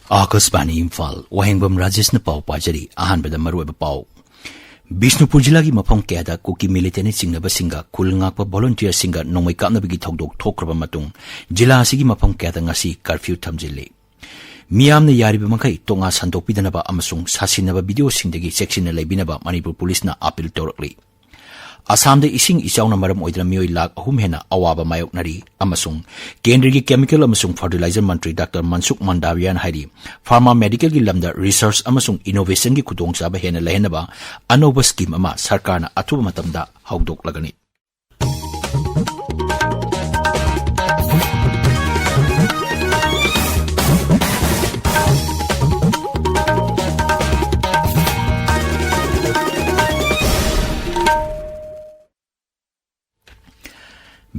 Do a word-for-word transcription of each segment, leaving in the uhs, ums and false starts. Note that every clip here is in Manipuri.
ꯑꯥꯀꯥꯁꯕꯥꯅꯤ ꯏꯝꯐꯥꯜ, ꯋꯥꯍꯦꯡꯕꯝ ꯔꯥꯖꯦꯁꯅ ꯄꯥꯎ ꯄꯥꯖꯔꯤ꯫ ꯑꯍꯥꯟꯕꯗ ꯃꯔꯨꯑꯣꯏꯕ ꯄꯥꯎ꯫ ꯕꯤꯁꯅꯨꯄꯨꯔ ꯖꯤꯂꯥꯒꯤ ꯃꯐꯝ ꯀꯌꯥꯗ ꯀꯨꯀꯤ ꯃꯤꯂꯤꯇꯦꯟꯠꯅ ꯆꯤꯡꯅꯕꯁꯤꯡꯒ ꯈꯨꯜ ꯉꯥꯛꯄ ꯚꯣꯂꯨꯟꯇꯤꯌꯔꯁꯤꯡꯒ ꯅꯣꯡꯃꯩ ꯀꯥꯞꯅꯕꯒꯤ ꯊꯧꯗꯣꯛ ꯊꯣꯛꯈ꯭ꯔꯕ ꯃꯇꯨꯡ, ꯖꯤꯂꯥ ꯑꯁꯤꯒꯤ ꯃꯐꯝ ꯀꯌꯥꯗ ꯉꯁꯤ ꯀꯔꯐ꯭ꯌꯨ ꯊꯝꯖꯤꯜꯂꯤ꯫ ꯃꯤꯌꯥꯝꯅ ꯌꯥꯔꯤꯕ ꯃꯈꯩ ꯇꯣꯉꯥ ꯁꯟꯗꯣꯛꯄꯤꯗꯅꯕ ꯑꯃꯁꯨꯡ ꯁꯥꯁꯤꯟꯅꯕ ꯚꯤꯗꯤꯑꯣꯁꯤꯡꯗꯒꯤ ꯆꯦꯛꯁꯤꯟꯅ ꯂꯩꯕꯤꯅꯕ ꯃꯅꯤꯄꯨꯔ ꯄꯨꯂꯤꯁꯅ ꯑꯥꯄꯤꯜ ꯇꯧꯔꯛꯂꯤ꯫ ꯑꯁꯥꯝꯗ ꯏꯁꯤꯡ ꯏꯆꯥꯎꯅ ꯃꯔꯝ ꯑꯣꯏꯗꯨꯅ ꯃꯤꯑꯣꯏ ꯂꯥꯈ ꯑꯍꯨꯝ ꯍꯦꯟꯅ ꯑꯋꯥꯕ ꯃꯥꯌꯣꯛꯅꯔꯤ ꯑꯃꯁꯨꯡ ꯀꯦꯟꯗ꯭ꯔꯒꯤ ꯀꯦꯃꯤꯀꯦꯜ ꯑꯃꯁꯨꯡ ꯐꯔꯇꯤꯂꯥꯏꯖꯔ ꯃꯟꯇ꯭ꯔꯤ ꯗꯥꯛꯇꯔ ꯃꯟꯁꯨꯈ ꯃꯟꯗꯥꯕꯤꯌꯥꯅ ꯍꯥꯏꯔꯤ, ꯐꯥꯔꯃꯥ ꯃꯦꯗꯤꯀꯦꯜꯒꯤ ꯂꯝꯗ ꯔꯤꯁꯔꯆ ꯑꯃꯁꯨꯡ ꯏꯅꯣꯚꯦꯁꯟꯒꯤ ꯈꯨꯗꯣꯡꯆꯥꯕ ꯍꯦꯟꯅ ꯂꯩꯍꯟꯅꯕ ꯑꯅꯧꯕ ꯁ꯭ꯀꯤꯝ ꯑꯃ ꯁꯔꯀꯥꯔꯅ ꯑꯊꯨꯕ ꯃꯇꯝꯗ ꯍꯧꯗꯣꯛꯂꯒꯅꯤ꯫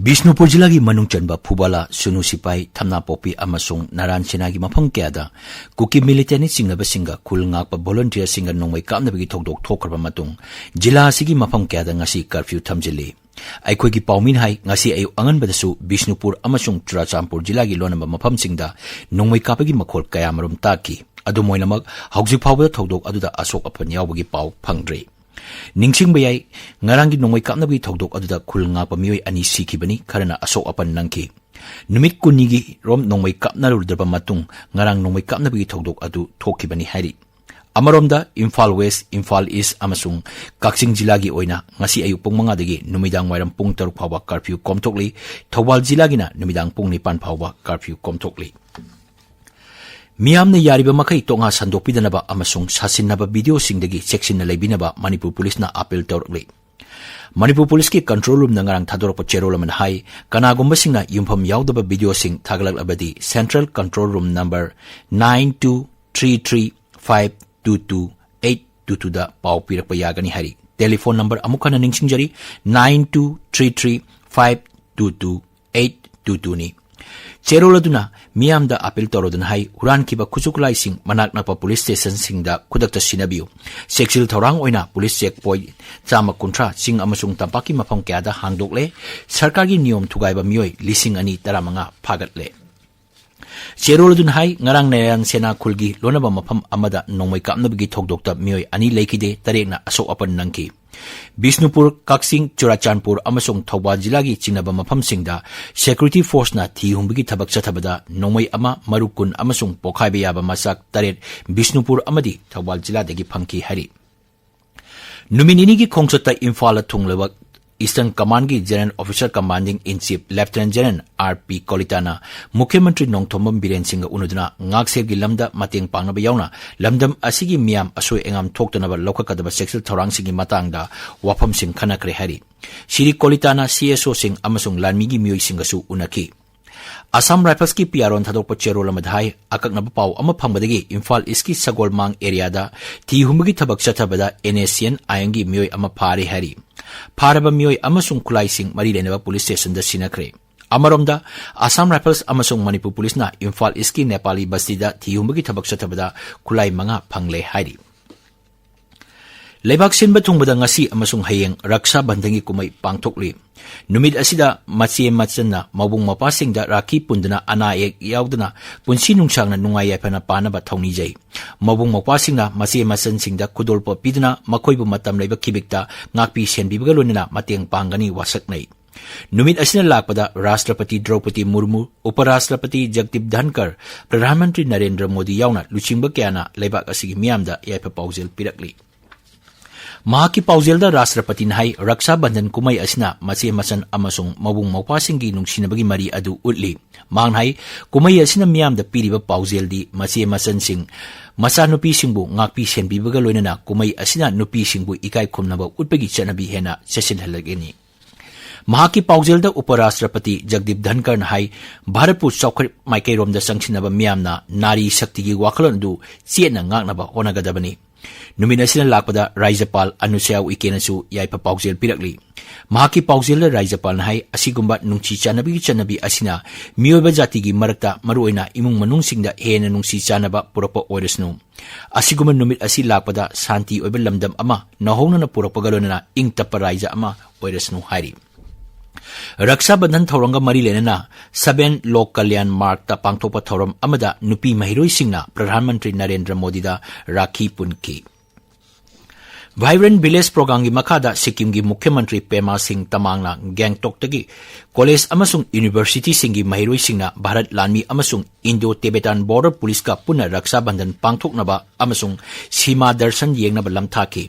ꯕꯤꯁꯅꯨꯄꯨꯔ ꯖꯤꯂꯥꯒꯤ ꯃꯅꯨꯡ ꯆꯟꯕ ꯐꯨꯕꯥꯂꯥ, ꯁꯨꯅꯨ ꯁꯤꯄꯥꯏ, ꯊꯝꯅꯥꯄꯣꯛꯄꯤ ꯑꯃꯁꯨꯡ ꯅꯥꯔꯥꯟ ꯁꯦꯅꯥꯒꯤ ꯃꯐꯝ ꯀꯌꯥꯗ ꯀꯨꯀꯤ ꯃꯤꯂꯤꯇꯦꯟꯠꯅ ꯆꯤꯡꯅꯕꯁꯤꯡꯒ ꯈꯨꯜ ꯉꯥꯛꯄ ꯚꯣꯂꯨꯟꯇꯤꯌꯔꯁꯤꯡꯒ ꯅꯣꯡꯃꯩ ꯀꯥꯞꯅꯕꯒꯤ ꯊꯧꯗꯣꯛ ꯊꯣꯛꯈ꯭ꯔꯕ ꯃꯇꯨꯡ, ꯖꯤꯂꯥ ꯑꯁꯤꯒꯤ ꯃꯐꯝ ꯀꯌꯥꯗ ꯉꯁꯤ ꯀꯔꯐ꯭ꯌꯨ ꯊꯝꯖꯤꯜꯂꯤ꯫ ꯑꯩꯈꯣꯏꯒꯤ ꯄꯥꯎꯃꯤꯅ ꯍꯥꯏ, ꯉꯁꯤ ꯑꯌꯨꯛ ꯑꯉꯟꯕꯗꯁꯨ ꯕꯤꯁꯅꯨꯄꯨꯔ ꯑꯃꯁꯨꯡ ꯆꯨꯔꯥꯆꯥꯟꯄꯨꯔ ꯖꯤꯂꯥꯒꯤ ꯂꯣꯟꯅꯕ ꯃꯐꯝꯁꯤꯡꯗ ꯅꯣꯡꯃꯩ ꯀꯥꯞꯄꯒꯤ ꯃꯈꯣꯜ ꯀꯌꯥꯃꯔꯨꯝ ꯇꯥꯈꯤ꯫ ꯑꯗꯨꯝ ꯑꯣꯏꯅꯃꯛ, ꯍꯧꯖꯤꯛ ꯐꯥꯎꯕꯗ ꯊꯧꯗꯣꯛ ꯑꯗꯨꯗ ꯑꯁꯣꯛ ꯑꯄꯟ ꯌꯥꯎꯕꯒꯤ ꯄꯥꯎ ꯐꯪꯗ꯭ꯔꯤ꯫ ꯅꯤꯡꯁꯤꯡꯕ ꯌꯥꯏ, ꯉꯔꯥꯡꯒꯤ ꯅꯣꯡꯃꯩ ꯀꯥꯞꯅꯕꯒꯤ ꯊꯧꯗꯣꯛ ꯑꯗꯨꯗ ꯈꯨꯜ ꯉꯥꯛꯄ ꯃꯤꯑꯣꯏ ꯑꯅꯤ ꯁꯤꯈꯤꯕꯅꯤ, ꯈꯔꯅ ꯑꯁꯣꯛ ꯑꯄꯟ ꯅꯪꯈꯤ꯫ ꯅꯨꯃꯤꯠ ꯀꯨꯟꯅꯤꯒꯤ ꯔꯣꯝ ꯅꯣꯡꯃꯩ ꯀꯥꯞꯅꯔꯨꯗ꯭ꯔꯕ ꯃꯇꯨꯡ, ꯉꯔꯥꯡ ꯅꯣꯡꯃꯩ ꯀꯥꯞꯅꯕꯒꯤ ꯊꯧꯗꯣꯛ ꯑꯗꯨ ꯊꯣꯛꯈꯤꯕꯅꯤ ꯍꯥꯏꯔꯤ꯫ ꯑꯃꯔꯣꯝꯗ, ꯏꯝꯐꯥꯜ ꯋꯦꯁ, ꯏꯝꯐꯥꯜ ꯏꯁ ꯑꯃꯁꯨꯡ ꯀꯛꯆꯤꯡ ꯖꯤꯂꯥꯒꯤ ꯑꯣꯏꯅ ꯉꯁꯤ ꯑꯌꯨꯛ ꯄꯨꯡ ꯃꯉꯥꯗꯒꯤ ꯅꯨꯃꯤꯗꯥꯡ ꯋꯥꯏꯔꯝ ꯄꯨꯡ ꯇꯔꯨꯛ ꯐꯥꯎꯕ ꯀꯔꯐ꯭ꯌꯨ ꯀꯣꯝꯊꯣꯛꯂꯤ꯫ ꯊꯧꯕꯥꯜ ꯖꯤꯂꯥꯒꯤꯅ ꯅꯨꯃꯤꯗꯥꯡ ꯄꯨꯡ ꯅꯤꯄꯥꯟ ꯐꯥꯎꯕ ꯀꯔꯐ꯭ꯌꯨ ꯀꯣꯝꯊꯣꯛꯂꯤ꯫ ꯃꯤꯌꯥꯝꯅ ꯌꯥꯔꯤꯕ ꯃꯈꯩ ꯇꯣꯉꯥ ꯁꯟꯗꯣꯛꯄꯤꯗꯅꯕ ꯑꯃꯁꯨꯡ ꯁꯥꯁꯤꯟꯅꯕ ꯚꯤꯗꯤꯑꯣꯁꯤꯡꯗꯒꯤ ꯆꯦꯛꯁꯤꯟꯅ ꯂꯩꯕꯤꯅꯕ ꯃꯅꯤꯄꯨꯔ ꯄꯨꯂꯤꯁꯅ ꯑꯥꯄꯤꯜ ꯇꯧꯔꯛꯂꯤ꯫ ꯃꯅꯤꯄꯨꯔ ꯄꯨꯂꯤꯁꯀꯤ ꯀꯟꯇ꯭ꯔꯣꯜ ꯔꯨꯝꯅ ꯉꯔꯥꯡ ꯊꯥꯗꯣꯔꯛꯄ ꯆꯦꯔꯣꯜ ꯑꯃꯅ ꯍꯥꯏ, ꯀꯅꯥꯒꯨꯝꯕꯁꯤꯡꯅ ꯌꯨꯝꯐꯝ ꯌꯥꯎꯗꯕ ꯚꯤꯗꯤꯑꯣꯁꯤꯡ ꯊꯥꯒꯠꯂꯛꯂꯕꯗꯤ, central control room number nine two three three five two two eight two two ꯗ ꯄꯥꯎ ꯄꯤꯔꯛꯄ ꯌꯥꯒꯅꯤ ꯍꯥꯏꯔꯤ꯫ ꯇꯦꯂꯤꯐꯣꯟ ꯅꯝꯕꯔ ꯑꯃꯨꯛ ꯍꯟꯅ ꯅꯤꯡꯁꯤꯡꯖꯔꯤ, nine two three three five two two eight two two ꯅꯤ꯫ ꯆꯦꯔꯣꯜ ꯑꯗꯨꯅ ꯃꯤꯌꯥꯝꯗ ꯑꯥꯄꯤꯜ ꯇꯧꯔꯗꯨꯅ ꯍꯥꯏ, ꯍꯨꯔꯥꯟꯈꯤꯕ ꯈꯨꯠꯁꯨ ꯈꯨꯠꯂꯥꯏꯁꯤꯡ ꯃꯅꯥꯛ ꯅꯛꯄ ꯄꯨꯂꯤꯁ ꯁ꯭ꯇꯦꯁꯟꯁꯤꯡꯗ ꯈꯨꯗꯛꯇ ꯁꯤꯟꯅꯕꯤꯌꯨ꯫ ꯆꯦꯛꯁꯤꯜ ꯊꯧꯔꯥꯡ ꯑꯣꯏꯅ ꯄꯨꯂꯤꯁ ꯆꯦꯛ ꯄꯣꯏꯟꯠ ꯆꯥꯝꯃ ꯀꯨꯟꯊ꯭ꯔꯥ ꯆꯤꯡ ꯑꯃꯁꯨꯡ ꯇꯝꯄꯥꯛꯀꯤ ꯃꯐꯝ ꯀꯌꯥꯗ ꯍꯥꯡꯗꯣꯛꯂꯦ꯫ ꯁꯔꯀꯥꯔꯒꯤ ꯅꯤꯌꯣꯝ ꯊꯨꯒꯥꯏꯕ ꯃꯤꯑꯣꯏ ꯂꯤꯁꯤꯡ ꯑꯅꯤ ꯇꯔꯥꯃꯉꯥ ꯐꯥꯒꯠꯂꯦ꯫ ꯆꯦꯔꯣꯜ ꯑꯗꯨꯅ ꯍꯥꯏ, ꯉꯔꯥꯡ ꯅꯥꯔꯥꯌꯟ ꯁꯦꯅꯥ ꯈꯨꯜꯒꯤ ꯂꯣꯟꯅꯕ ꯃꯐꯝ ꯑꯃꯗ ꯅꯣꯡꯃꯩ ꯀꯥꯞꯅꯕꯒꯤ ꯊꯧꯗꯣꯛꯇ ꯃꯤꯑꯣꯏ ꯑꯅꯤ ꯂꯩꯈꯤꯗꯦ, ꯇꯔꯦꯠꯅ ꯑꯁꯣꯛ ꯑꯄꯟ ꯅꯪꯈꯤ꯫ ꯕꯤꯁꯅꯨꯄꯨꯔ, ꯀꯛꯆꯤꯡ, ꯆꯨꯔꯥꯆꯥꯟꯄꯨꯔ ꯑꯃꯁꯨꯡ ꯊꯧꯕꯥꯜ ꯖꯤꯂꯥꯒꯤ ꯆꯤꯡꯅꯕ ꯃꯐꯝꯁꯤꯡꯗ security forceꯅ ꯊꯤ ꯍꯨꯝꯕꯒꯤ ꯊꯕꯛ ꯆꯠꯊꯕꯗ ꯅꯣꯡꯃꯩ ꯑꯃ, ꯃꯔꯨ ꯀꯨꯟ ꯑꯃꯁꯨꯡ ꯄꯣꯈꯥꯏꯕ ꯌꯥꯕ ꯃꯆꯥꯛ ꯇꯔꯦꯠ ꯕꯤꯁꯅꯨꯄꯨꯔ ꯑꯃꯗꯤ ꯊꯧꯕꯥꯜ ꯖꯤꯂꯥꯗꯒꯤ ꯐꯪꯈꯤ ꯍꯥꯏꯔꯤ꯫ ꯅꯨꯃꯤꯠ ꯅꯤꯅꯤꯒꯤ ꯈꯣꯡꯆꯠꯇ ꯏꯝꯐꯥꯜꯗ ꯊꯨꯡꯂꯕ Eastern Commandꯒꯤ General Officer Commanding in Chief Lieutenant General R P ꯀꯣꯂꯤꯇꯥꯅ ꯃꯨꯈ꯭ꯌ ꯃꯟꯇ꯭ꯔꯤ ꯅꯣꯡꯊꯣꯝꯕꯝ ꯕꯤꯔꯦꯟ ꯁꯤꯡꯒ ꯎꯅꯗꯨꯅ ꯉꯥꯛꯁꯦꯜꯒꯤ ꯂꯝꯗ ꯃꯇꯦꯡ ꯄꯥꯡꯅꯕ ꯌꯥꯎꯅ ꯂꯝꯗꯝ ꯑꯁꯤꯒꯤ ꯃꯤꯌꯥꯝ ꯑꯁꯣꯏ ꯑꯉꯥꯝ ꯊꯣꯛꯇꯅꯕ ꯂꯧꯈꯠꯀꯗꯕ ꯆꯦꯛꯁꯤꯜ ꯊꯧꯔꯥꯡꯁꯤꯡꯒꯤ ꯃꯇꯥꯡꯗ ꯋꯥꯐꯝꯁꯤꯡ ꯈꯟꯅꯈ꯭ꯔꯦ ꯍꯥꯏꯔꯤ꯫ ꯁꯤꯔꯤ ꯀꯣꯂꯤꯇꯥꯅ ꯁꯤ ꯑꯦꯁ ꯑꯣꯁꯤꯡ ꯑꯃꯁꯨꯡ ꯂꯥꯟꯃꯤꯒꯤ ꯃꯤꯑꯣꯏꯁꯤꯡꯒꯁꯨ ꯎꯅꯈꯤ꯫ ꯑꯁꯥꯝ ꯔꯥꯏꯐꯜꯁꯀꯤ ꯄꯤ ꯑꯥꯔ ꯑꯣꯅ ꯊꯥꯗꯣꯛꯄ ꯆꯦꯔꯣꯜ ꯑꯃꯗ ꯍꯥꯏ, ꯑꯀꯛꯅꯕ ꯄꯥꯎ ꯑꯃ ꯐꯪꯕꯗꯒꯤ ꯏꯝꯐꯥꯜ ꯏꯁꯀꯤ ꯁꯒꯣꯜꯃꯥꯡ ꯑꯦꯔꯤꯌꯥꯗ ꯊꯤ ꯍꯨꯝꯕꯒꯤ ꯊꯕꯛ ꯆꯠꯊꯕꯗ ꯑꯦꯟ ꯑꯦꯁ ꯁꯤ ꯑꯦꯟ ꯑꯥꯏ ꯑꯦꯝꯒꯤ ꯃꯤꯑꯣꯏ ꯑꯃ ꯐꯥꯔꯦ ꯍꯥꯏꯔꯤ꯫ ꯐꯥꯔꯕ ꯃꯤꯑꯣꯏ ꯑꯃꯁꯨꯡ ꯈꯨꯠꯂꯥꯏꯁꯤꯡ ꯃꯔꯤ ꯂꯩꯅꯕ ꯄꯨꯂꯤꯁ ꯁ꯭ꯇꯦꯁꯟꯗ ꯁꯤꯟꯅꯈ꯭ꯔꯦ꯫ ꯑꯃꯔꯣꯝꯗ, ꯑꯁꯥꯝ ꯔꯥꯏꯐꯜꯁ ꯑꯃꯁꯨꯡ ꯃꯅꯤꯄꯨꯔ ꯄꯨꯂꯤꯁꯅ ꯏꯝꯐꯥꯜ ꯏꯁꯀꯤ ꯅꯦꯄꯥꯂꯤ ꯕꯁꯇꯤꯗ ꯊꯤ ꯍꯨꯝꯕꯒꯤ ꯊꯕꯛ ꯆꯠꯊꯕꯗ ꯈꯨꯠꯂꯥꯏ ꯃꯉꯥ ꯐꯪꯂꯦ ꯍꯥꯏꯔꯤ꯫ ꯂꯩꯕꯥꯛ ꯁꯤꯟꯕ ꯊꯨꯡꯕꯗ ꯉꯁꯤ ꯑꯃꯁꯨꯡ ꯍꯌꯦꯡ ꯔꯛꯁꯥ ꯕꯟꯙꯟꯒꯤ ꯀꯨꯝꯍꯩ ꯄꯥꯡꯊꯣꯛꯂꯤ꯫ ꯅꯨꯃꯤꯠ ꯑꯁꯤꯗ ꯃꯆꯦ ꯃꯆꯟꯅ ꯃꯕꯨꯡ ꯃꯧꯄ꯭ꯋꯥꯁꯤꯡꯗ ꯔꯥꯈꯤ ꯄꯨꯟꯗꯨꯅ ꯑꯅꯥ ꯑꯌꯦꯛ ꯌꯥꯎꯗꯅ ꯄꯨꯟꯁꯤ ꯅꯨꯡꯁꯥꯡꯅ ꯅꯨꯡꯉꯥꯏ ꯌꯥꯏꯐꯅ ꯄꯥꯟꯅꯕ ꯊꯧꯅꯤꯖꯩ꯫ ꯃꯕꯨꯡ ꯃꯧꯄ꯭ꯋꯥꯁꯤꯡꯅ ꯃꯆꯦ ꯃꯆꯟꯁꯤꯡꯗ ꯈꯨꯗꯣꯜꯄꯣꯠ ꯄꯤꯗꯨꯅ ꯃꯈꯣꯏꯕꯨ ꯃꯇꯝ ꯂꯩꯕ ꯈꯤꯕꯤꯛꯇ ꯉꯥꯛꯄꯤ ꯁꯦꯟꯕꯤꯕꯒ ꯂꯣꯏꯅꯅ ꯃꯇꯦꯡ ꯄꯥꯡꯒꯅꯤ ꯋꯥꯁꯛꯅꯩ꯫ ꯅꯨꯃꯤꯠ ꯑꯁꯤꯅ ꯂꯥꯛꯄꯗ ꯔꯥꯁꯇ꯭ꯔꯄꯇꯤ ꯗ꯭ꯔꯧꯄꯗꯤ ꯃꯨꯔꯃꯨ, ꯎꯄꯔꯥꯁꯇ꯭ꯔꯄꯇꯤ ꯖꯒꯗꯤꯞ ꯙꯟꯀꯔ, ꯄ꯭ꯔꯙꯥꯟ ꯃꯟꯇ꯭ꯔꯤ ꯅꯔꯦꯟꯗ꯭ꯔ ꯃꯣꯗꯤ ꯌꯥꯎꯅ ꯂꯨꯆꯤꯡꯕ ꯀꯌꯥꯅ ꯂꯩꯕꯥꯛ ꯑꯁꯤꯒꯤ ꯃꯤꯌꯥꯝꯗ ꯌꯥꯏꯐ ꯄꯥꯎꯖꯦꯜ ꯄꯤꯔꯛꯂꯤ꯫ ꯃꯍꯥꯛꯀꯤ ꯄꯥꯎꯖꯦꯜꯗ ꯔꯥꯁꯇ꯭ꯔꯄꯇꯤꯅ ꯍꯥꯏ, ꯔꯛꯁꯥ ꯕꯟꯙꯟ ꯀꯨꯝꯍꯩ ꯑꯁꯤꯅ ꯃꯆꯦ ꯃꯆꯟ ꯑꯃꯁꯨꯡ ꯃꯕꯨꯡ ꯃꯧꯄ꯭ꯋꯥꯁꯤꯡꯒꯤ ꯅꯨꯡꯁꯤꯅꯕꯒꯤ ꯃꯔꯤ ꯑꯗꯨ ꯎꯠꯂꯤ꯫ ꯃꯍꯥꯛꯅ ꯍꯥꯏ, ꯀꯨꯝꯍꯩ ꯑꯁꯤꯅ ꯃꯤꯌꯥꯝꯗ ꯄꯤꯔꯤꯕ ꯄꯥꯎꯖꯦꯜꯗꯤ ꯃꯆꯦ ꯃꯆꯟꯁꯤꯡ, ꯃꯆꯥꯅꯨꯄꯤꯁꯤꯡꯕꯨ ꯉꯥꯛꯄꯤ ꯁꯦꯟꯕꯤꯕꯒ ꯂꯣꯏꯅꯅ ꯀꯨꯝꯍꯩ ꯑꯁꯤꯅ ꯅꯨꯄꯤꯁꯤꯡꯕꯨ ꯏꯀꯥꯏ ꯈꯨꯝꯅꯕ ꯎꯠꯄꯒꯤ ꯆꯠꯅꯕꯤ ꯍꯦꯟꯅ ꯆꯦꯠꯁꯤꯜꯍꯜꯂꯛꯀꯅꯤ꯫ ꯃꯍꯥꯛꯀꯤ ꯄꯥꯎꯖꯦꯜꯗ ꯎꯄꯔꯥꯁꯇ꯭ꯔꯄꯇꯤ ꯖꯒꯗꯤꯞ ꯙꯟꯀꯔꯅ ꯍꯥꯏ, ꯚꯥꯔꯠꯄꯨ ꯆꯥꯎꯈꯠ ꯃꯥꯏꯀꯩꯔꯣꯝꯗ ꯆꯪꯁꯤꯟꯅꯕ ꯃꯤꯌꯥꯝꯅ ꯅꯥꯔꯤ ꯁꯛꯇꯤꯒꯤ ꯋꯥꯈꯜꯂꯣꯟ ꯑꯗꯨ ꯆꯦꯠꯅ ꯉꯥꯛꯅꯕ ꯍꯣꯠꯅꯒꯗꯕꯅꯤ꯫ ꯅꯨꯃꯤꯠ ꯑꯁꯤꯅ ꯂꯥꯛꯄꯗ ꯔꯥꯖ꯭ꯌꯄꯥꯜ ꯑꯅꯨꯁ꯭ꯌꯥ ꯎꯏꯀꯦꯅꯁꯨ ꯌꯥꯏꯐ ꯄꯥꯎꯖꯦꯜ ꯄꯤꯔꯛꯂꯤ꯫ ꯃꯍꯥꯛꯀꯤ ꯄꯥꯎꯖꯦꯜꯗ ꯔꯥꯖ꯭ꯌꯄꯥꯜꯅ ꯍꯥꯏ, ꯑꯁꯤꯒꯨꯝꯕ ꯅꯨꯡꯁꯤ ꯆꯥꯟꯅꯕꯒꯤ ꯆꯠꯅꯕꯤ ꯑꯁꯤꯅ ꯃꯤꯑꯣꯏꯕ ꯖꯥꯇꯤꯒꯤ ꯃꯔꯛꯇ, ꯃꯔꯨꯑꯣꯏꯅ ꯏꯃꯨꯡ ꯃꯅꯨꯡꯁꯤꯡꯗ ꯍꯦꯟꯅ ꯅꯨꯡꯁꯤ ꯆꯥꯟꯅꯕ ꯄꯨꯔꯛꯄ ꯑꯣꯏꯔꯁꯅꯨ꯫ ꯑꯁꯤꯒꯨꯝꯕ ꯅꯨꯃꯤꯠ ꯑꯁꯤ ꯂꯥꯛꯄꯗ ꯁꯥꯟꯇꯤ ꯑꯣꯏꯕ ꯂꯝꯗꯝ ꯑꯃ ꯅꯧꯍꯧꯅꯅ ꯄꯨꯔꯛꯄꯒ ꯂꯣꯏꯅꯅ ꯏꯪ ꯇꯞꯄ ꯔꯥꯖ꯭ꯌ ꯑꯃ ꯑꯣꯏꯔꯁꯅꯨ ꯍꯥꯏꯔꯤ꯫ ꯔꯛꯁꯥ ꯕꯟꯙꯟ ꯊꯧꯔꯝꯒ ꯃꯔꯤ ꯂꯩꯅꯅ ꯁꯕꯦꯟ ꯂꯣꯛ ꯀꯜꯌꯥꯟ ꯃꯥꯔꯒꯇ ꯄꯥꯡꯊꯣꯛꯄ ꯊꯧꯔꯝ ꯑꯃꯗ ꯅꯨꯄꯤ ꯃꯍꯩꯔꯣꯏꯁꯤꯡꯅ ꯄ꯭ꯔꯙꯥꯟ ꯃꯟꯇ꯭ꯔꯤ ꯅꯔꯦꯟꯗ꯭ꯔ ꯃꯣꯗꯤꯗ ꯔꯥꯈꯤ ꯄꯨꯟꯈꯤ꯫ Vibrant Village Programꯒꯤ ꯃꯈꯥꯗ ꯁꯤꯛꯀꯤꯝꯒꯤ ꯃꯨꯈ꯭ꯌ ꯃꯟꯇ꯭ꯔꯤ ꯄꯦꯃꯥ ꯁꯤꯡ ꯇꯃꯥꯡꯅ ꯒꯦꯡꯇꯣꯛꯇꯒꯤ ꯀꯣꯂꯦꯖ ꯑꯃꯁꯨꯡ ꯌꯨꯅꯤꯚꯔꯁꯤꯇꯤꯁꯤꯡꯒꯤ ꯃꯍꯩꯔꯣꯏꯁꯤꯡꯅ ꯚꯥꯔꯠ ꯂꯥꯟꯃꯤ ꯑꯃꯁꯨꯡ ꯏꯟꯗꯣ ꯇꯤꯕꯦꯇꯥꯟ ꯕꯣꯔꯗꯔ ꯄꯨꯂꯤꯁꯀ ꯄꯨꯟꯅ ꯔꯛꯁꯥ ꯕꯟꯙꯟ ꯄꯥꯡꯊꯣꯛꯅꯕ ꯑꯃꯁꯨꯡ ꯁꯤꯃꯥ ꯗꯔꯁꯟ ꯌꯦꯡꯅꯕ ꯂꯝꯊꯥꯈꯤ꯫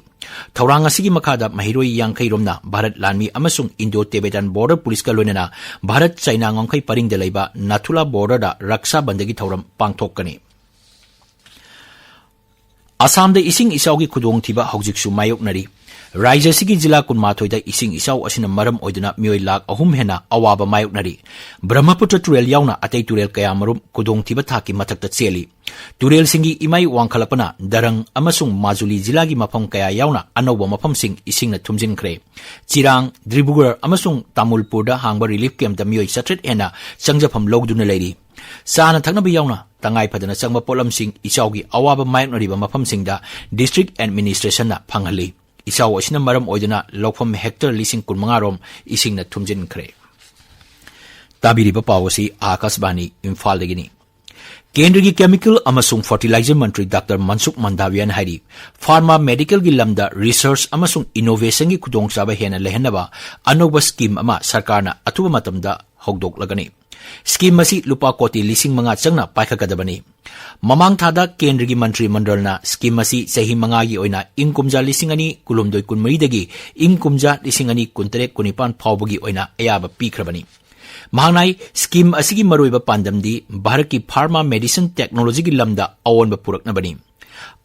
ꯊꯧꯔꯥꯡ ꯑꯁꯤꯒꯤ ꯃꯈꯥꯗ ꯃꯍꯩꯔꯣꯏ ꯌꯥꯡꯈꯩ ꯔꯣꯝꯅ ꯚꯥꯔꯠ ꯂꯥꯟꯃꯤ ꯑꯃꯁꯨꯡ ꯏꯟꯗꯣ ꯇꯤꯕꯦꯇꯥꯟ ꯕꯣꯔꯗꯔ ꯄꯨꯂꯤꯁꯀ ꯂꯣꯏꯅꯅ ꯚꯥꯔꯠ ꯆꯥꯏꯅꯥ ꯉꯝꯈꯩ ꯄꯔꯤꯡꯗ ꯂꯩꯕ ꯅꯥꯊꯨꯂꯥ ꯕꯣꯔꯗꯔꯗ ꯔꯛꯁꯥ ꯕꯟꯙꯒꯤ ꯊꯧꯔꯝ ꯄꯥꯡꯊꯣꯛꯀꯅꯤ꯫ ꯑꯁꯥꯝꯗ ꯏꯁꯤꯡ ꯏꯆꯥꯎꯒꯤ ꯈꯨꯗꯣꯡꯊꯤꯕ ꯍꯧꯖꯤꯛꯁꯨ ꯃꯥꯌꯣꯛꯅꯔꯤ꯫ ꯔꯥꯖ꯭ꯌ ꯑꯁꯤꯒꯤ ꯖꯤꯂꯥ ꯀꯨꯟꯃꯥꯊꯣꯏꯗ ꯏꯁꯤꯡ ꯏꯆꯥꯎ ꯑꯁꯤꯅ ꯃꯔꯝ ꯑꯣꯏꯗꯨꯅ ꯃꯤꯑꯣꯏ ꯂꯥꯈ ꯑꯍꯨꯝ ꯍꯦꯟꯅ ꯑꯋꯥꯕ ꯃꯥꯌꯣꯛꯅꯔꯤ꯫ ꯕ꯭ꯔꯍꯃꯄꯨꯇ꯭ꯔ ꯇꯨꯔꯦꯜ ꯌꯥꯎꯅ ꯑꯇꯩ ꯇꯨꯔꯦꯜ ꯀꯌꯥꯃꯔꯨꯝ ꯈꯨꯗꯣꯡꯊꯤꯕ ꯊꯥꯛꯀꯤ ꯃꯊꯛꯇ ꯆꯦꯜꯂꯤ꯫ ꯇꯨꯔꯦꯜꯁꯤꯡꯒꯤ ꯏꯃꯥꯏ ꯋꯥꯡꯈꯠꯂꯛꯄꯅ ꯗꯔꯪ ꯑꯃꯁꯨꯡ ꯃꯥꯖꯨꯂꯤ ꯖꯤꯂꯥꯒꯤ ꯃꯐꯝ ꯀꯌꯥ ꯌꯥꯎꯅ ꯑꯅꯧꯕ ꯃꯐꯝꯁꯤꯡ ꯏꯁꯤꯡꯅ ꯊꯨꯝꯖꯤꯟꯈ꯭ꯔꯦ꯫ ꯆꯤꯔꯥꯡ, ꯗꯤꯕ꯭ꯔꯨꯒꯔ ꯑꯃꯁꯨꯡ ꯇꯥꯃꯨꯜꯄꯨꯔꯗ ꯍꯥꯡꯕ ꯔꯤꯂꯤꯐ ꯀꯦꯝꯞꯇ ꯃꯤꯑꯣꯏ ꯆꯥꯇ꯭ꯔꯦꯠ ꯍꯦꯟꯅ ꯆꯪꯖꯐꯝ ꯂꯧꯗꯨꯅ ꯂꯩꯔꯤ꯫ ꯆꯥꯅ ꯊꯛꯅꯕ ꯌꯥꯎꯅ ꯇꯉꯥꯏ ꯐꯗꯅ ꯆꯪꯕ ꯄꯣꯠꯂꯝꯁꯤꯡ ꯏꯆꯥꯎꯒꯤ ꯑꯋꯥꯕ ꯃꯥꯌꯣꯛꯅꯔꯤꯕ ꯃꯐꯝꯁꯤꯡꯗ ꯗꯤꯁꯇ꯭ꯔꯤꯛ ꯑꯦꯗꯃꯤꯅꯤꯁꯇ꯭ꯔꯦꯁꯟꯅ ꯐꯪꯍꯜꯂꯤ꯫ ꯏꯆꯥꯎ ꯑꯁꯤꯅ ꯃꯔꯝ ꯑꯣꯏꯗꯨꯅ ꯂꯧꯐꯝ ꯍꯦꯛꯇꯔ ꯂꯤꯁꯤꯡ ꯀꯨꯟꯃꯉꯥ ꯔꯣꯝ ꯏꯁꯤꯡꯅ ꯊꯨꯝꯖꯤꯟꯈ꯭ꯔꯦ꯫ ꯇꯥꯕꯤꯔꯤꯕ ꯄꯥꯎ ꯑꯁꯤ ꯑꯥꯀꯥꯁꯕꯥꯅꯤ ꯏꯝꯐꯥꯜꯗꯒꯤꯅꯤ꯫ ꯀꯦꯟꯗ꯭ꯔꯒꯤ ꯀꯦꯃꯤꯀꯦꯜ ꯑꯃꯁꯨꯡ ꯐꯔꯇꯤꯂꯥꯏꯖꯔ ꯃꯟꯇ꯭ꯔꯤ ꯗꯥꯛꯇꯔ ꯃꯟꯁꯨꯈ ꯃꯟꯗꯥꯕꯤꯌꯥꯅ ꯍꯥꯏꯔꯤ, ꯐꯥꯔꯃꯥ ꯃꯦꯗꯤꯀꯦꯜꯒꯤ ꯂꯝꯗ ꯔꯤꯁꯔꯆ ꯑꯃꯁꯨꯡ ꯏꯅꯣꯚꯦꯁꯟꯒꯤ ꯈꯨꯗꯣꯡꯆꯥꯕ ꯍꯦꯟꯅ ꯂꯩꯍꯟꯅꯕ ꯑꯅꯧꯕ ꯁ꯭ꯀꯤꯝ ꯑꯃ ꯁꯔꯀꯥꯔꯅ ꯑꯊꯨꯕ ꯃꯇꯝꯗ ꯍꯧꯗꯣꯛꯂꯒꯅꯤ꯫ ꯁ꯭ꯀꯤꯝ ꯑꯁꯤ ꯂꯨꯄꯥ ꯀꯣꯇꯤ ꯂꯤꯁꯤꯡ ꯃꯉꯥ ꯆꯪꯅ ꯄꯥꯏꯈꯠꯀꯗꯕꯅꯤ꯫ ꯃꯃꯥꯡ ꯊꯥꯗ ꯀꯦꯟꯗ꯭ꯔꯒꯤ ꯃꯟꯇ꯭ꯔꯤ ꯃꯟꯗꯜꯅ ꯁ꯭ꯀꯤꯝ ꯑꯁꯤ ꯆꯍꯤ ꯃꯉꯥꯒꯤ ꯑꯣꯏꯅ ꯏꯪ ꯀꯨꯝꯖꯥ ꯂꯤꯁꯤꯡ ꯑꯅꯤ ꯀꯨꯟꯍꯨꯝꯗꯣꯏ ꯀꯨꯟꯃꯔꯤꯗꯒꯤ ꯏꯪ ꯀꯨꯝꯖꯥ ꯂꯤꯁꯤꯡ ꯑꯅꯤ ꯀꯨꯟꯇꯔꯦꯠ ꯀꯨꯟꯅꯤꯄꯥꯟ ꯐꯥꯎꯕꯒꯤ ꯑꯣꯏꯅ ꯑꯌꯥꯕ ꯄꯤꯈ꯭ꯔꯕꯅꯤ꯫ ꯃꯍꯥꯛꯅ ꯍꯥꯏ, ꯁ꯭ꯀꯤꯝ ꯑꯁꯤꯒꯤ ꯃꯔꯨꯑꯣꯏꯕ ꯄꯥꯟꯗꯝꯗꯤ ꯚꯥꯔꯠꯀꯤ ꯐꯥꯔꯃꯥ ꯃꯦꯗꯤꯁꯤꯟ ꯇꯦꯛꯅꯣꯂꯣꯖꯤꯒꯤ ꯂꯝꯗ ꯑꯑꯣꯟꯕ ꯄꯨꯔꯛꯅꯕꯅꯤ꯫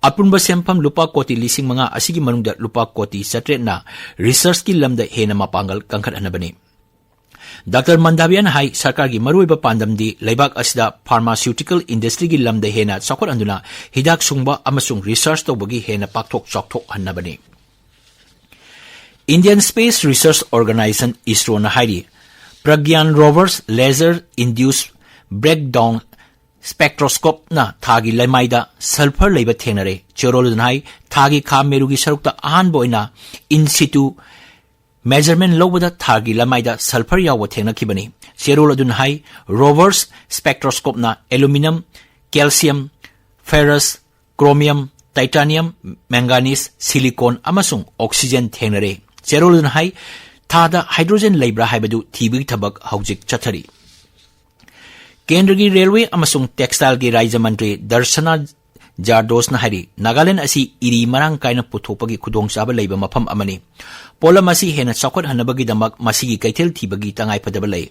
ꯑꯄꯨꯟꯕ ꯁꯦꯟꯐꯝ ꯂꯨꯄꯥ ꯀꯣꯇꯤ ꯂꯤꯁꯤꯡ ꯃꯉꯥ ꯑꯁꯤꯒꯤ ꯃꯅꯨꯡꯗ ꯂꯨꯄꯥ ꯀꯣꯇꯤ ꯆꯥꯇ꯭ꯔꯦꯠꯅ ꯔꯤꯁꯔꯆꯀꯤ ꯂꯝꯗ ꯍꯦꯟꯅ ꯃꯄꯥꯡꯒꯜ ꯀꯟꯈꯠꯍꯟꯅꯕꯅꯤ꯫ ꯗꯥꯛꯇꯔ ꯃꯟꯗꯥꯕꯤꯌꯥꯅ ꯍꯥꯏ, ꯁꯔꯀꯥꯔꯒꯤ ꯃꯔꯨꯑꯣꯏꯕ ꯄꯥꯟꯗꯝꯗꯤ ꯂꯩꯕꯥꯛ ꯑꯁꯤꯗ ꯐꯥꯔꯃꯥꯁꯤꯌꯨꯇꯤꯀꯦꯜ ꯏꯟꯗꯁꯇ꯭ꯔꯤꯒꯤ ꯂꯝꯗ ꯍꯦꯟꯅ ꯆꯥꯎꯈꯠꯍꯟꯗꯨꯅ ꯍꯤꯗꯥꯛ ꯁꯨꯡꯕ ꯑꯃꯁꯨꯡ ꯔꯤꯁꯔꯆ ꯇꯧꯕꯒꯤ ꯍꯦꯟꯅ ꯄꯥꯛꯊꯣꯛ ꯆꯥꯎꯊꯣꯛꯍꯟꯅꯕꯅꯤ꯫ Indian Space Research Organisation, ꯏꯁꯔꯣꯅ ꯍꯥꯏꯔꯤ, ꯄ꯭ꯔꯒ꯭ꯌꯥꯟ ꯔꯣꯚꯔꯁ ꯂꯦꯖꯔ ꯏꯟꯗ꯭ꯌꯨꯁ ꯕ꯭ꯔꯦꯛꯗꯥꯎꯟ ꯁ꯭ꯄꯦꯛꯇ꯭ꯔꯣꯁꯀꯣꯞꯅ ꯊꯥꯒꯤ ꯂꯩꯃꯥꯏꯗ ꯁꯜꯐꯔ ꯂꯩꯕ ꯊꯦꯡꯅꯔꯦ꯫ ꯆꯦꯔꯣꯂꯨꯗꯅ ꯍꯥꯏ, ꯊꯥꯒꯤ ꯈꯥ ꯃꯦꯔꯨꯒꯤ ꯁꯔꯨꯛꯇ ꯑꯍꯥꯟꯕ ꯑꯣꯏꯅ in situ measurement ꯂꯧꯕꯗ ꯊꯥꯒꯤ ꯂꯃꯥꯏꯗ sulphur ꯌꯥꯎꯕ ꯊꯦꯡꯅꯈꯤꯕꯅꯤ꯫ ꯆꯦꯔꯣꯜ ꯑꯗꯨꯅ ꯍꯥꯏ, Rover's spectroscopeꯅ aluminium, calcium, ferrous, chromium, titanium, manganese, silicon ꯑꯃꯁꯨꯡ oxygen ꯊꯦꯡꯅꯔꯦ꯫ ꯆꯦꯔꯣꯜ ꯑꯗꯨꯅ ꯍꯥꯏ, ꯊꯥꯗ hydrogen ꯂꯩꯕ꯭ꯔꯥ ꯍꯥꯏꯕꯗꯨ ꯊꯤꯕꯒꯤ ꯊꯕꯛ ꯍꯧꯖꯤꯛ ꯆꯠꯊꯔꯤ꯫ ꯀꯦꯟꯗ꯭ꯔꯒꯤ ꯔꯦꯜꯋꯦ ꯑꯃꯁꯨꯡ ꯇꯦꯛꯁꯇꯥꯏꯜꯒꯤ ꯔꯥꯖ꯭ꯌ ꯃꯟꯇ꯭ꯔꯤ ꯗꯔꯁꯅꯥ ꯖꯥꯔꯗꯣꯁꯅ ꯍꯥꯏꯔꯤ, ꯅꯥꯒꯥꯂꯦꯟꯗ ꯑꯁꯤ ꯏꯔꯤ ꯃꯔꯥꯡ ꯀꯥꯏꯅ ꯄꯨꯊꯣꯛꯄꯒꯤ ꯈꯨꯗꯣꯡꯆꯥꯕ ꯂꯩꯕ ꯃꯐꯝ ꯑꯃꯅꯤ꯫ ꯄꯣꯠꯂꯝ ꯑꯁꯤ ꯍꯦꯟꯅ ꯆꯥꯎꯈꯠꯍꯟꯅꯕꯒꯤꯗꯃꯛ ꯃꯁꯤꯒꯤ ꯀꯩꯊꯦꯜ ꯊꯤꯕꯒꯤ ꯇꯉꯥꯏꯐꯗꯕ ꯂꯩ꯫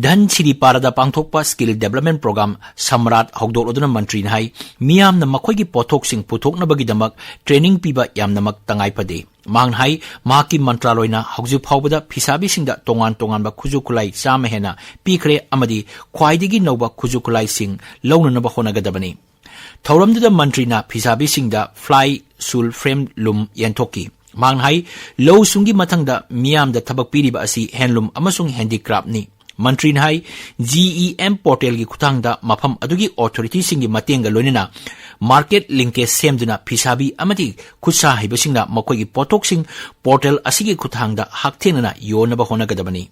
ꯙꯟꯁꯤꯔꯤꯄꯥꯔꯥꯗ ꯄꯥꯡꯊꯣꯛꯄ skill development program ꯁꯝꯔꯥꯠ ꯍꯧꯗꯣꯛꯂꯗꯨꯅ ꯃꯟꯇ꯭ꯔꯤꯅ ꯍꯥꯏ, ꯃꯤꯌꯥꯝꯅ ꯃꯈꯣꯏꯒꯤ ꯄꯣꯠꯊꯣꯛꯁꯤꯡ ꯄꯨꯊꯣꯛꯅꯕꯒꯤꯗꯃꯛ training ꯄꯤꯕ ꯌꯥꯝꯅꯃꯛ ꯇꯉꯥꯏ ꯐꯗꯦ꯫ ꯃꯍꯥꯛꯅ ꯍꯥꯏ, ꯃꯍꯥꯛꯀꯤ ꯃꯟꯇ꯭ꯔꯥꯂꯣꯏꯅ ꯍꯧꯖꯤꯛ ꯐꯥꯎꯕꯗ ꯐꯤꯁꯥꯕꯤꯁꯤꯡꯗ ꯇꯣꯉꯥꯟ ꯇꯣꯉꯥꯟꯕ ꯈꯨꯠꯁꯨ ꯈꯨꯠꯂꯥꯏ ꯆꯥꯝꯃ ꯍꯦꯟꯅ ꯄꯤꯈ꯭ꯔꯦ ꯑꯃꯗꯤ ꯈ꯭ꯋꯥꯏꯗꯒꯤ ꯅꯧꯕ ꯈꯨꯠꯁꯨ ꯈꯨꯠꯂꯥꯏꯁꯤꯡ ꯂꯧꯅꯅꯕ ꯍꯣꯠꯅꯒꯗꯕꯅꯤ꯫ ꯊꯧꯔꯝꯗꯨꯗ ꯃꯟꯇ꯭ꯔꯤꯅ ꯐꯤꯁꯥꯕꯤꯁꯤꯡꯗ fly, ꯁꯨꯜ, frame, ꯂꯨꯝ ꯌꯦꯟꯊꯣꯛꯈꯤ꯫ ꯃꯍꯥꯛꯅ ꯍꯥꯏ, ꯂꯧꯎ ꯁꯤꯡꯒꯤ ꯃꯊꯪꯗ ꯃꯤꯌꯥꯝꯗ ꯊꯕꯛ ꯄꯤꯔꯤꯕ ꯑꯁꯤ handloom ꯑꯃꯁꯨꯡ handicraftꯅꯤ꯫ ꯃꯟꯇ꯭ꯔꯤꯅ ꯍꯥꯏ, ꯖꯤ ꯏ ꯑꯦꯝ portalꯒꯤ ꯈꯨꯠꯊꯥꯡꯗ ꯃꯐꯝ ꯑꯗꯨꯒꯤ authorityꯁꯤꯡꯒꯤ ꯃꯇꯦꯡꯒ ꯂꯣꯏꯅꯅ market linkage ꯁꯦꯝꯗꯨꯅ ꯐꯤꯁꯥꯕꯤ ꯑꯃꯗꯤ ꯈꯨꯠꯁꯥ ꯍꯩꯕꯁꯤꯡꯅ ꯃꯈꯣꯏꯒꯤ ꯄꯣꯠꯊꯣꯛꯁꯤꯡ portal ꯑꯁꯤꯒꯤ ꯈꯨꯠꯊꯥꯡꯗ ꯍꯛꯊꯦꯡꯅꯅ ꯌꯣꯟꯅꯕ ꯍꯣꯠꯅꯒꯗꯕꯅꯤ꯫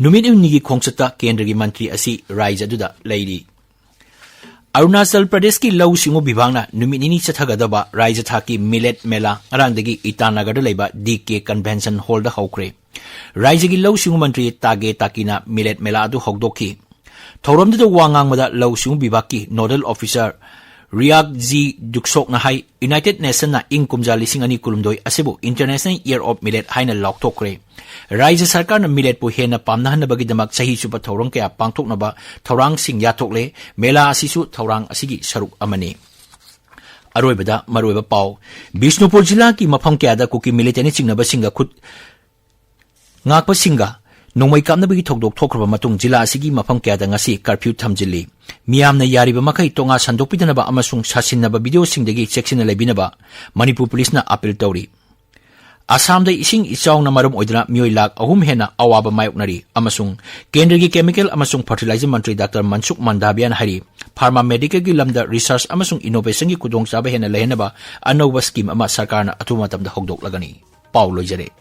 ꯅꯨꯃꯤꯠ ꯍꯨꯝꯅꯤꯒꯤ ꯈꯣꯡꯆꯠꯇ ꯀꯦꯟꯗ꯭ꯔꯒꯤ ꯃꯟꯇ꯭ꯔꯤ ꯑꯁꯤ ꯔꯥꯖ꯭ꯌ ꯑꯗꯨꯗ ꯂꯩꯔꯤ꯫ ꯑꯔꯨꯅꯥꯆꯜ ꯄ꯭ꯔꯗꯦꯁꯀꯤ ꯂꯧꯎ ꯁꯤꯡꯎ ꯕꯤꯚꯥꯒꯅ ꯅꯨꯃꯤꯠ ꯅꯤꯅꯤ ꯆꯠꯊꯒꯗꯕ ꯔꯥꯖ꯭ꯌ ꯊꯥꯛꯀꯤ millet ꯃꯦꯂꯥ ꯉꯔꯥꯡꯗꯒꯤ ꯏꯇꯥꯅꯒꯔꯗ ꯂꯩꯕ ꯗꯤ ꯀꯦ convention hallꯗ ꯍꯧꯈ꯭ꯔꯦ꯫ ꯔꯥꯖ꯭ꯌꯒꯤ ꯂꯧꯎ ꯁꯤꯡꯎ ꯃꯟꯇ꯭ꯔꯤ ꯇꯥꯒꯦ ꯇꯥꯀꯤꯅ millet ꯃꯦꯂꯥ ꯑꯗꯨ ꯍꯧꯗꯣꯛꯈꯤ꯫ ꯊꯧꯔꯝꯗꯨꯗ ꯋꯥ ꯉꯥꯡꯕꯗ ꯂꯧꯎ ꯁꯤꯡꯎ ꯕꯤꯚꯥꯒꯀꯤ nodal officer ꯔꯤꯌꯥꯛ ꯖꯤ ꯗꯨꯛꯁꯣꯛꯅ ꯍꯥꯏ, United Nationsꯅ ꯏꯪ ꯀꯨꯝꯖꯥ ꯂꯤꯁꯤꯡ ꯑꯅꯤ ꯀꯨꯟꯍꯨꯝꯗꯣꯏ ꯑꯁꯤꯕꯨ International Year of Millet ꯍꯥꯏꯅ ꯂꯥꯎꯊꯣꯛꯈ꯭ꯔꯦ꯫ ꯔꯥꯖ꯭ꯌ ꯁꯔꯀꯥꯔꯅ milletꯄꯨ ꯍꯦꯟꯅ ꯄꯥꯝꯅꯍꯟꯅꯕꯒꯤꯗꯃꯛ ꯆꯍꯤ ꯆꯨꯞꯄ ꯊꯧꯔꯝ ꯀꯌꯥ ꯄꯥꯡꯊꯣꯛꯅꯕ ꯊꯧꯔꯥꯡꯁꯤꯡ ꯌꯥꯊꯣꯛꯂꯦ꯫ ꯃꯦꯂꯥ ꯑꯁꯤꯁꯨ ꯊꯧꯔꯥꯡ ꯑꯁꯤꯒꯤ ꯁꯔꯨꯛ ꯑꯃꯅꯤ꯫ ꯑꯔꯣꯏꯕꯗ ꯃꯔꯨꯑꯣꯏꯕ ꯄꯥꯎ꯫ ꯕꯤꯁꯅꯨꯄꯨꯔ ꯖꯤꯂꯥꯒꯤ ꯃꯐꯝ ꯀꯌꯥꯗ ꯀꯨꯀꯤ militant ꯆꯤꯡꯅꯕꯁꯤꯡꯒ ꯈꯨꯠ ꯉꯥꯛꯄꯁꯤꯡꯒ ꯅꯣꯡꯃꯩ ꯀꯥꯞꯅꯕꯒꯤ ꯊꯧꯗꯣꯛ ꯊꯣꯛꯈ꯭ꯔꯕ ꯃꯇꯨꯡ ꯖꯤꯂꯥ ꯑꯁꯤꯒꯤ ꯃꯐꯝ ꯀꯌꯥꯗ ꯉꯁꯤ curfew ꯊꯝꯖꯤꯜꯂꯤ꯫ ꯃꯤꯌꯥꯝꯅ ꯌꯥꯔꯤꯕ ꯃꯈꯩ ꯇꯣꯉꯥ ꯁꯟꯗꯣꯛꯄꯤꯗꯅꯕ ꯑꯃꯁꯨꯡ ꯁꯥꯁꯤꯟꯅꯕ videoꯁꯤꯡꯗꯒꯤ ꯆꯦꯛꯁꯤꯟꯅ ꯂꯩꯕꯤꯅꯕ ꯃꯅꯤꯄꯨꯔ ꯄꯨꯂꯤꯁꯅ appeal ꯇꯧꯔꯤ꯫ ꯑꯁꯥꯝꯗ ꯏꯁꯤꯡ ꯏꯆꯥꯎꯅ ꯃꯔꯝ ꯑꯣꯏꯗꯨꯅ ꯃꯤꯑꯣꯏ ꯂꯥꯈ ꯑꯍꯨꯝ ꯍꯦꯟꯅ ꯑꯋꯥꯕ ꯃꯥꯌꯣꯛꯅꯔꯤ ꯑꯃꯁꯨꯡ ꯀꯦꯟꯗ꯭ꯔꯒꯤ chemical ꯑꯃꯁꯨꯡ fertilizer ꯃꯟꯇ꯭ꯔꯤ ꯗꯥꯛꯇꯔ ꯃꯟꯁꯨꯈ ꯃꯟꯗꯥꯚꯤꯌꯥꯅ ꯍꯥꯏꯔꯤ, pharma medicalꯒꯤ ꯂꯝꯗ research ꯑꯃꯁꯨꯡ innovationꯒꯤ ꯈꯨꯗꯣꯡꯆꯥꯕ ꯍꯦꯟꯅ ꯂꯩꯍꯟꯅꯕ ꯑꯅꯧꯕ scheme ꯑꯃ ꯁꯔꯀꯥꯔꯅ ꯑꯊꯨꯕ ꯃꯇꯝꯗ ꯍꯧꯗꯣꯛꯂꯒꯅꯤ꯫ ꯄꯥꯎ ꯂꯣꯏꯖꯔꯦ꯫